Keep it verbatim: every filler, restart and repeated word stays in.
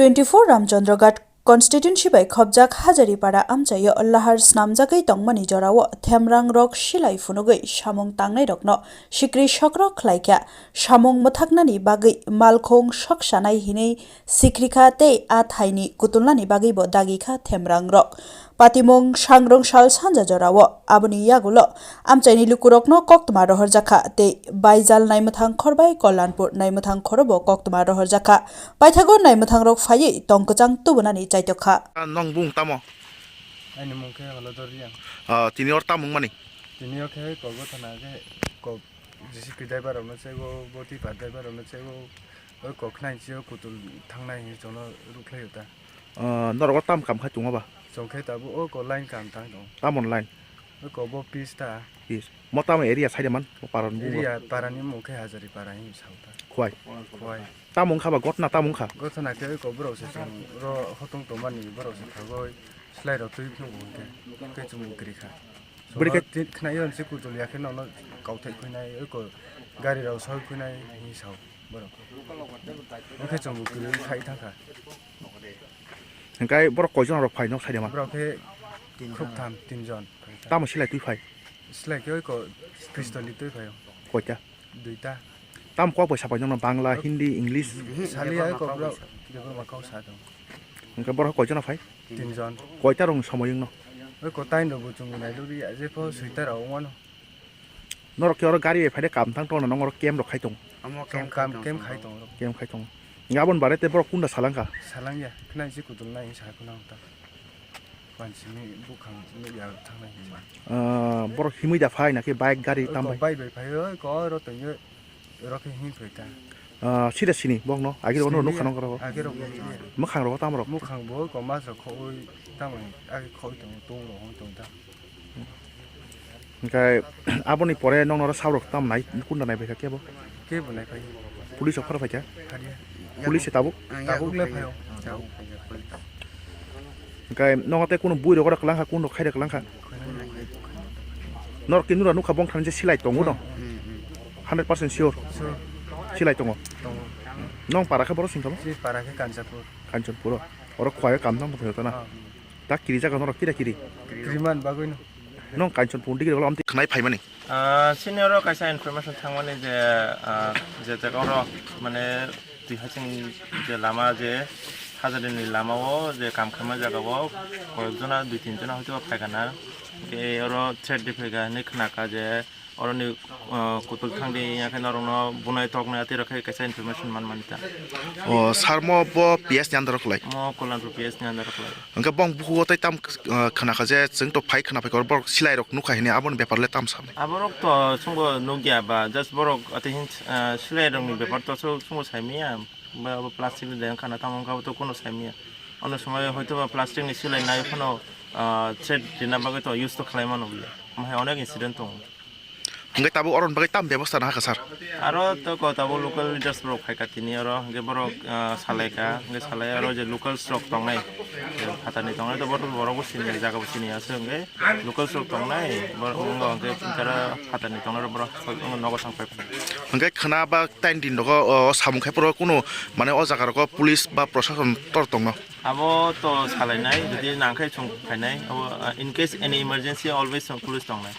Twenty four Ramchandraghat constituency bai khopjak Hazaripara amchaio lahar snamjagwi tongmani jorao themrangrok silai phunugwi samung tangnairokno sikri sokrok khlaikha, samung mwthaknani bagwi malkhung soksanai hinwi sikrikha tei a thaini kutulnani bagwibo dagikha themrangrok. Patimung sangrong sal sanja jorao aboni yagulo amchaini lukurokno koktwma rohorjakha tei Baijal naimwthang khorbai Kollanpur naimwthang khorobo koktwma rohorjakha. Paithago naimwthangrok phaiwi tong kwchang tubunani chaitokha. Ah, nong bung tamo? Aini mung khe Holodor Riang. Ah, tini or tamung mani? Tini o khe kok gotha na khe kok J C P driver rokno chego, bo tipa driver rokno chego, oi kok khnai chio kutul thangnai hinwi chwngno rukhlaio ta. Ah, norok o tam kam khai tongo ba? Chwng khe tabuk o ko line kam tang tongo. Tamon line? O ko bo pis ta. Pis. Mo tamo area side man? Mo paran bo. Area parani mung khe Hazari para hinwi sao ta. Khwai. Khwai. Tamo wngkha ba gotna tamo wngkha? Gotna khe o ko borok se chwng ro hotung tongmani borok se thagoi slai rok twi phunuk bo hwnkhe. Khe chwng bo kwrwi kha. Bwrwi khe Sono tin khnaio se kutul ya khe nono kauthai khuinai o ko gari rok soi khuinai hinwi sao borok. Wngkhe chwng bo kwrwi khai thangkha. Hingkai borok koijon rok phai nok side ma? Borok khe khuktham, tinjon. Tamo silai twi phai? Silai khe oi ko pistol ni twi phai o. Koita? Duita. Tam kok bai sapai nokno Bangla, Hindi, English? Sali ai ko borok Debbarma kok sa tong. Hingkai borok koijon phai? Tinjon. Koita rong somoi wngno? Oi ko tain rok bo chwng nai luri ya je pho soita rok wngmano. Norok khe oro gari bai phaide kam thang tongna nong oro camp rok khai tong. Omo Kam camp kam khai camp tong. Khai tong. Camp khai tong. Nga abon bare te borok kunda salangkha. Salangya khna isi kutul nai sa khna ta. Pansini bukhang nukya thangnai. Ah, borok himui da phai na khe bike gari tam bai? Bike bai phai oi ko oro tongyo oro khe him phai ta. Ah, sida sini bokno age rokno nukha nang oro. Age rok nukya. Mukhang rok tam rok. Mukhang bo ko mas rok khoi tam age khoi tong tong rok hoi tong ta. Hingke aboni pore nokno oro sabrok tam nai, kunda nai phaikha kebo? Kebo nai phai. Police rok pharo phaikha? Phariya. Police se tabuk? Ang Tabuk yago le phai. Phaio. Tabuk phai, phai. Hingke nokno tei kunu bui rok oro kwlangkha, kunu rok khairok kwlangkha? Norok khe nura nukha bongthani je silai tongo no? Hmm, hmm. Hundred percent sure? Sure. Silai tongo? Tongo. Nong para khe boro singkha bo? Si para khe Kanchanpur. Kanchanpur o. Oro khwlai kam tang tong tong na? Ah. Tak kiri jaga norok kira kiri. Kiriman bagwi no. Nong Kanchanpur digi rok lam khnai phaimani. Ah, sini oro kaisa information thangmani je, ah, je jaga oro mane twi haching je lama je Hazari ni lama o je kam khaima jaga o koyek jona dui tin jona hoito phaikha na. Ke oro threat di phaikha hinwi khnakha je Oroni, uh, kutul thangdi, ya khe norokno bunai toknai atwi rok khe kaisa information man mani ta. O, sir mo bo P S ni under o kwlai? Mo Kollanpur P S ni under o kwlai. Hwnkhe bong bukugo tei tam, uh, khna kha je chwng to phai khna phai khe borok silai rok nukha hini aboni bepar le tam sa? Aborok to chwngbo nukya ba, just borok atwi hin, uh, silai rokni bepar to chwngbo saimanya, ba abo plastic ni de wngkha na tamo wngkha to kuno saimanya. Ono somoi hoito ba plastic ni silai nai phano, uh, threat rina bagwi to use to khlai mano bole. Omo hai onek incident tongo. Hwnkhe tabuk oroni bagwi tam bebosta nahakha, sir? Aro to ko tabuk local leaders borok phaikha tini oro, hwnkhe borok, ah, salaikha, hwnkhe salai aro je locals rok tongnai, je phatarni tongnai to borok, borok bo sini, jaga bo sini aswk hwnkhe locals rok tongnai, borok wngkha hwnkhe tara phatarni tongnai rok borok nogo thang paikha. Hwnkhe khwna ba tain din rogo o samung khai phuru kunu mane o jaga rogo police ba prosason tor tongno? Abo to salainai, jodi nangkhe chwng phainai, abo, ah, in case any emergency always police tongnai.